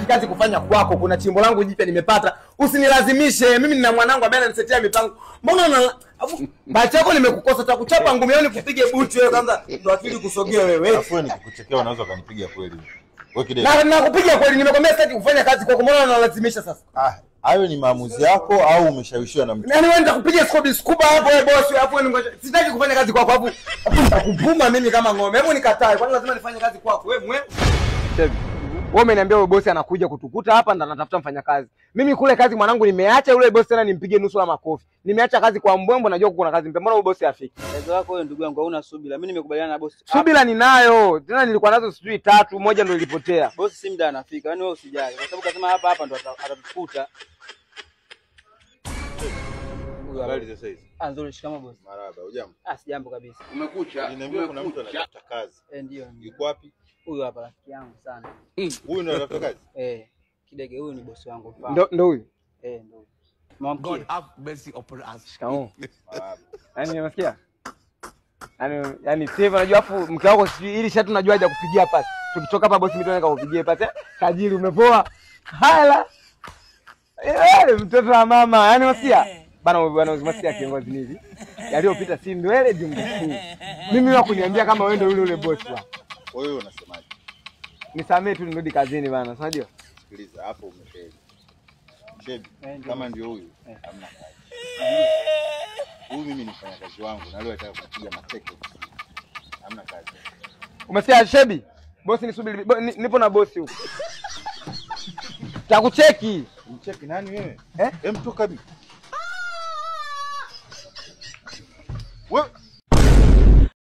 sitaki kazi kufanya kwako. Kuna chimbo langu jipya nimepata. Usinilazimishe. Mimi nina mwanangu ambaye ananisetea mipango. Mbona una bahati yako nimekukosa, takuchapa ngumi yao nikupige buti wewe kwanza ndo akili kusogea wewe. Alafu nikikuchekea unaweza kanipiga kweli. Wewe Kidege. Na nakupiga kweli, nimekwambia sitaki kufanya kazi kwako. Mbona unalazimisha sasa? Ah, hayo ni maamuzi yako au umeshawishiwa na mtu? Yaani wewe nitakupiga skobi scuba hapo wewe boss, hapo wewe sitaki kufanya kazi kwako hapo. Nitakuvuma mimi kama ng'ombe. Hebu nikatae. Kwani lazima nifanye kazi kwako wewe mwe? Shebi. Wewe umeniambia wewe bosi anakuja kutukuta hapa ndo anatafuta mfanyakazi. Mimi kule kazi mwanangu nimeacha yule bosi tena nimpige nusu la makofi. Nimeacha kazi kwa mbwembo, najua kuna kazi mpya. Mbona wewe bosi afiki? Kazi wako wewe ndugu yangu hauna subira. Mimi nimekubaliana na bosi. Subira ninayo. Tena nilikuwa nazo sijui tatu, moja ndo ilipotea. Bosi si muda anafika. Yaani wewe usijali. Kwa sababu kasema hapa hapa ndo atatukuta. Habari za saizi? Ah, nzuri. Shikamoo bosi. Marhaba, hujambo? Ah, sijambo kabisa. Umekucha. Nimeambiwa kuna mtu anatafuta kazi. Eh, ndio. Yuko wapi? Huyu hapa rafiki yangu sana. Huyu ndio anatafuta kazi? Eh, Kidege huyu ni bosi wangu mfano. Ndio huyu? Eh, ndio. Mwamkie. God have mercy upon us. Shikamoo. Marhaba. Yaani unasikia? Yaani Steve unajua afu mke wako sijui ili shati unajua haja kupigia pasi. Tukitoka hapa bosi mimi nikakupigia pasi. Tajiri umepoa. Hala. Eh, mtoto wa mama. Yaani unasikia? Bana bana unasikia kiongozi ni hivi. Yaliyopita si ndwele jumbuku. Mimi wa kuniambia kama wewe ndio yule yule bosi wa. Wewe unasemaje? Nisamee tu nirudi kazini bana, unajua? Sikiliza hapo umefeli. Shebi, kama ndio huyu, hamna kazi. Huyu mimi ni mfanyakazi wangu na leo nataka kupiga mateke. Hamna kazi. Umesikia Shebi? Bosi nisubiri, nipo na bosi huko. Takucheki. Mcheki nani wewe? Eh? Hem toka bi. Wewe